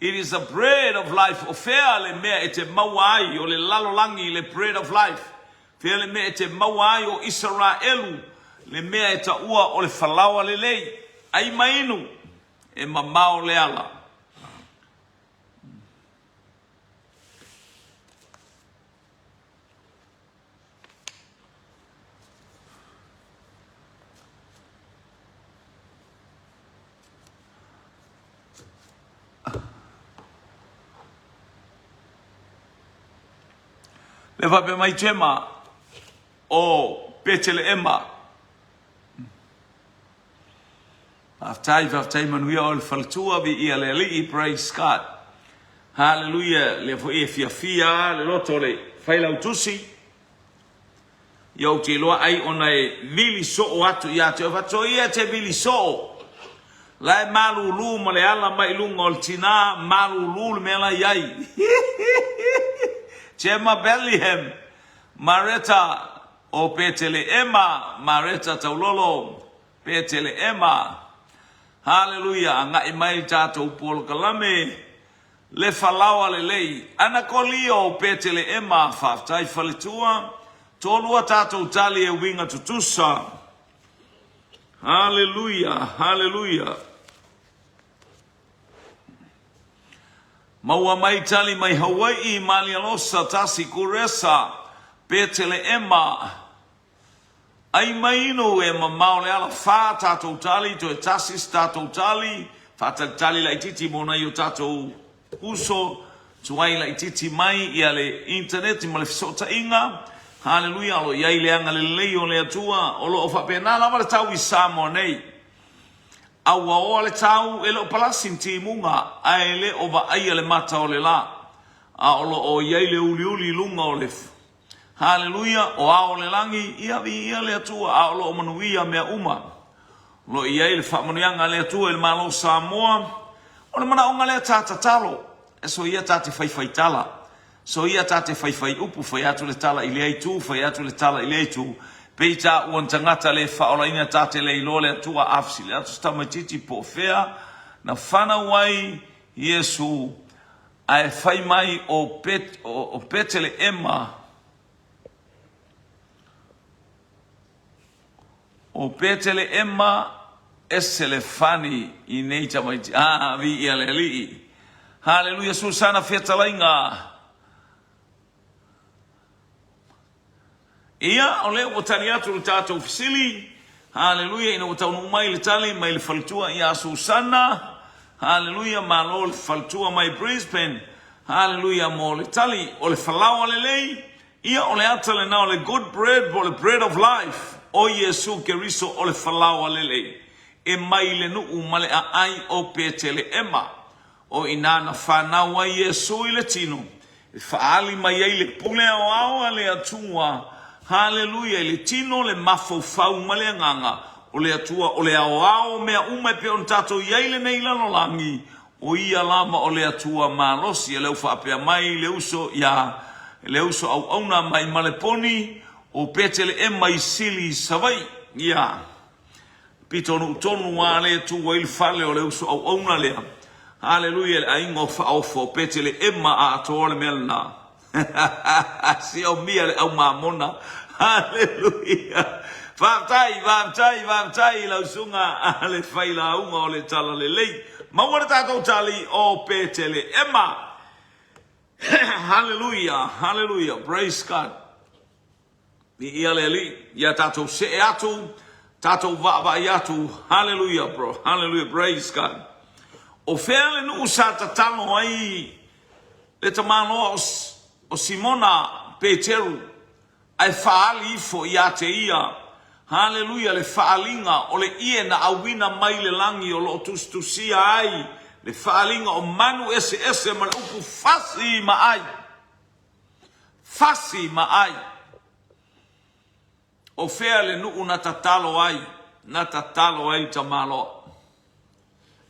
It is a bread of life. O fea le mea e te maua ai o le lalolagi le bread of life? Fea le mea e te maua ai o Isaraelu le mea e taua o le falaoa lelei? Ai ma inu, e mamao le ala. Le faapea mai Jema o Peteleema. Faafetai, faafetai manuia oe le faletua, viia le Alii, praise God. Hallelujah, lea foi e fiafia le loto o le failautusi. Ia ou te iloa ai ona e vili soo atu ia te oe, faatoia te vili soo. La e malulu ma le ala mai i luga o le tina, malulu le mea la i ai. Gemma Bethlehem, Mareta o Peteleema, Mareta Taulolo, Peteleema. Haleluia, agai mai le tatou polokalame, le falaoa lelei. Anakolio o Peteleema, faafetai faletua, toalua tatou tali e uiga tutusa. Haleluia, haleluia. Maua mai tali mai Hawai'i, Malialosa, Tasi Kuresa, Peteleema, Ai mai inu e mamao le ala fa tatou tali, toe tasi se tatou tali, faatalitali laititi mo nai o tatou uso, tuai laititi mai ia le internet ma le fesootaiga. Haleluia, o lo o i ai le agalelei o le Atua, o lo o faapena lava le tau i Samoa nei. A ua oa le tau, e le o palasi ni timuga, ae le o vaaia le mata o le la. A o lo o i ai le uliuli i luga o le Haleluia, o ao o le lagi, ia viia le Atua, a o lo o manuia mea uma. O lo o i ai le faamanuiaga a le Atua i le Malo o Samoa. O le manaoga lea ta tatalo, e soia ta te faifaitala, soia ta te faifai upu, fai atu le tala i lea itu, fai atu le tala i lea itu, pei taua ni tagata le faaolaina ta te le iloa le Atua, a fesili atu se tamaititi po o fea na fanau ai Iesu, Ae fai mai o Peteleema, o Peteleema ese le fani i nei tamaiti. Ah, viia le Alii. Haleluia, Susana fetalaiga. Ia, o lea ua tali atu le tatou fesili. Haleluia, ina ua taunuu mai le tali mai le faletua ia Susana. Haleluia, malo le faletua mai Brisbane. Haleluia mo le tali o le falaoa lelei. Ia, o le ata lena o le good bread po o le bread of life o Iesu Keriso o le falaoa lelei e mai le nuu ma le aai o Peteleema. O i ina na fanau ai Iesu i le tino, e faaali mai ai le pule aoao a le Atua, haleluia, i le tino, le mafaufau ma le agaga o le Atua, o le aoao o mea uma e pei ona tatou i ai lenei lalolagi, o Ia lava o le Atua malosi. O lea ua faapea mai le uso ia le uso auauna mai Maleponi o Peteleema i Sili, Savaii. Ia. Pitonuu tonu lava lea e tu ai le fale o le uso auauna lea. Haleluia le aiga o Faaofo o Peteleema a atoa le mea lena. Siomia le au mamona. Haleluia. Faafetai, faafetai, faafetai i lau susuga a le failauga o le Talalelei. Maua le tatou tali o Peteleema. Haleluia, haleluia, praise God. Viia le Alii, ia tatou see atu, tatou vaavaai atu, hallelujah bro, hallelujah, praise God. O fea le nuu sa tatalo ai le tamaloa o, o Simona Peteru ae faaali ifo ia te ia, hallelujah, le faaaliga o le ie na auina mai le lagi o lo o tusitusia ai le faaaliga o manu eseese ma le upu fasi ma ai. Fasi ma ai. O fea le nuu na tatalo ai, na tatalo ai tamaloa.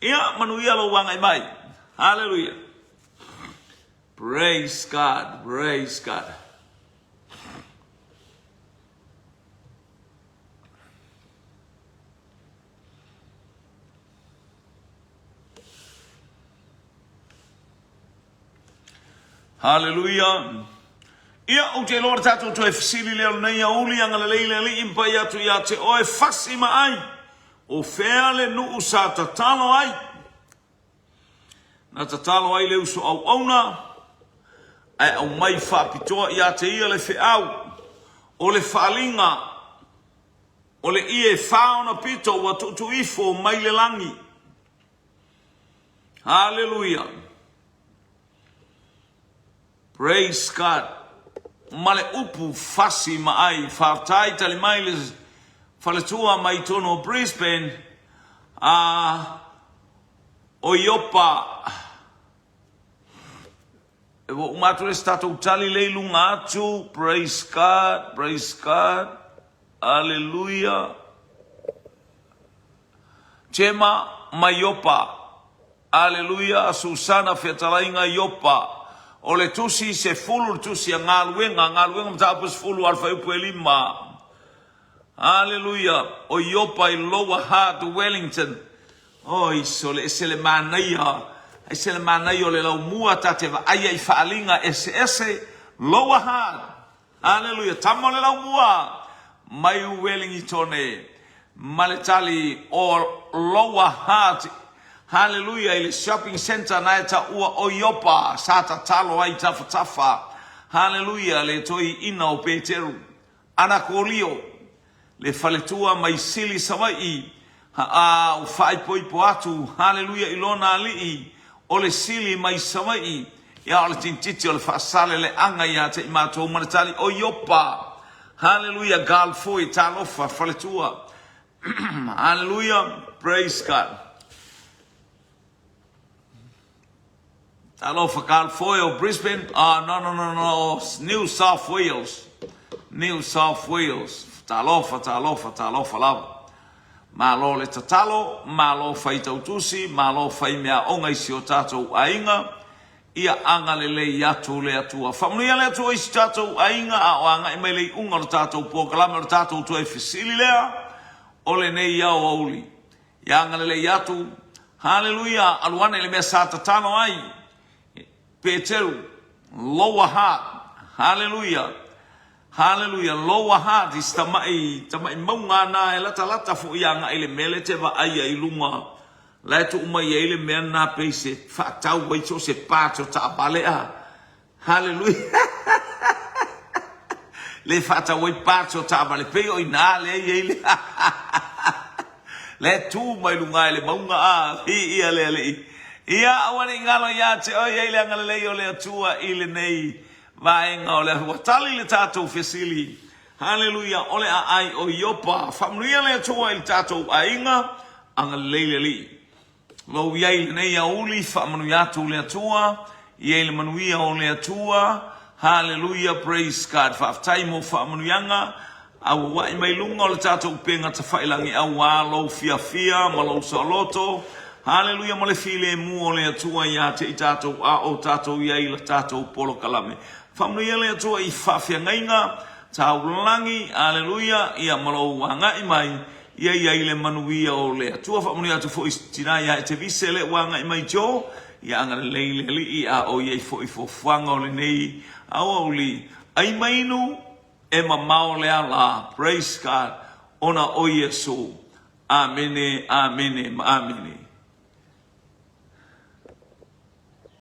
Ia, manuia lou agai mai. Hallelujah. Praise God, praise God. Haleluia! Ia, ou te iloa le tatou toe fesili lea o lenei aoauli, agalelei le Alii ma pai atu ia te oe, fasi ma ai, o fea le nuu sa tatalo ai? Na tatalo ai le uso auauna, ae aumai faapitoa ia te ia le feau o le faaliga o le ie e fa ona pito ua tuutuu ifo mai le lagi. Haleluia! Praise God. Ma le upu fasi ma ai. Faafetai tali mai le faletua mai tonu o Brisbane a o Iopa. E ua uma atu le isi tatou tali lea i luga atu. Praise God, praise God. Hallelujah. Tema. mai Iopa. Aleluia, Susana Fetalaiga Iopa. O le tusi sefulu le tusi a Galuega, Galuega Mataupu 10 alafaiupu e lima. Aleluia, o Iopa i Lower Hutt, Wellington. Oi, sole ese le manaia, ese le manaia o le laumua ta te vaaia i faaaliga eseese, Lower Hutt. Aleluia, tama o le laumua mai Uelingitone ma le tali o Lower Hutt. Haleluia, i le shopping centre na e taua o Iopa sa tatalo ai tafatafa. Haleluia, le toeaina o Peteru. Anakolio, le faletua mai Sili Savaii, a ua faaipoipo atu, haleluia, i lona alii, o le Sili mai Savaii, ia o le tinititi o le faasaleleaga ia te i matou ma le tali o Iopa. Haleluia, Gal Foi, talofa, faletua. Haleluia, praise God. Talofa Carl Foy o Brisbane, ah no no no no, New South Wales. New South Wales. Talofa, talofa, talofa lava. Malo le tatalo, malo fai tautusi, malo fai meaoga i si o tātou aiga. Ia agalelei atu le Atua. Faamanuia le Atua i si tātou aiga a o agai mai le iuga o le tātou polokalame o le tātou toe fesili lea o lenei aoauli. Ia agalelei atu. Haleluia! Alu ane i le mea sa tatalo ai Peteru, Lower Hutt. Haleluia! Haleluia! Lower Hutt i si tamai, tamai mauga na e latalata foi agai i le mea lea e te vaaia i luga la e tuu mai ai le mea lena pei se faatau ai so o se parts o taavale a. Haleluia! Le faatau ai parts o taavale pei o ina lea e i ai le lea e tu mai luga i le mauga a viia le Alii. Ia aua ne i galo ia te oe i ai le agalelei o le Atua i lenei vaega o le ua tali le tatou fesili. Haleluia! O le aai o Iopa. Faamanuia le Atua i le tatou aiga. Agalelei le Alii. Lou i ai i lenei aoauli, faamanuia atu le Atua, i ai le manuia o le Atua, Haleluia, praise God. Faafetai mo faamanuiaga, auauai mai luga o le tatou upega tafailangi auā lou fiafia ma lou saoloto, Haleluia, ma le filemu o le Atua ia te i tatou a o tatou i ai i la tatou polokalame. Faamanuia le Atua i faafeagaiga taulagi, Haleluia, ia ma lou agai mai, Ia i ai le manuia o le Atua. Faamanuia atu foi i si tina ia Etevise lea ua agai mai Joe. Ia agalelei le Alii a o i ai foi fuafuaga o lenei aoauli. Ai ma inu, e mamao le ala. Praise God. Ona o Iesu. Amene, amene ma amene.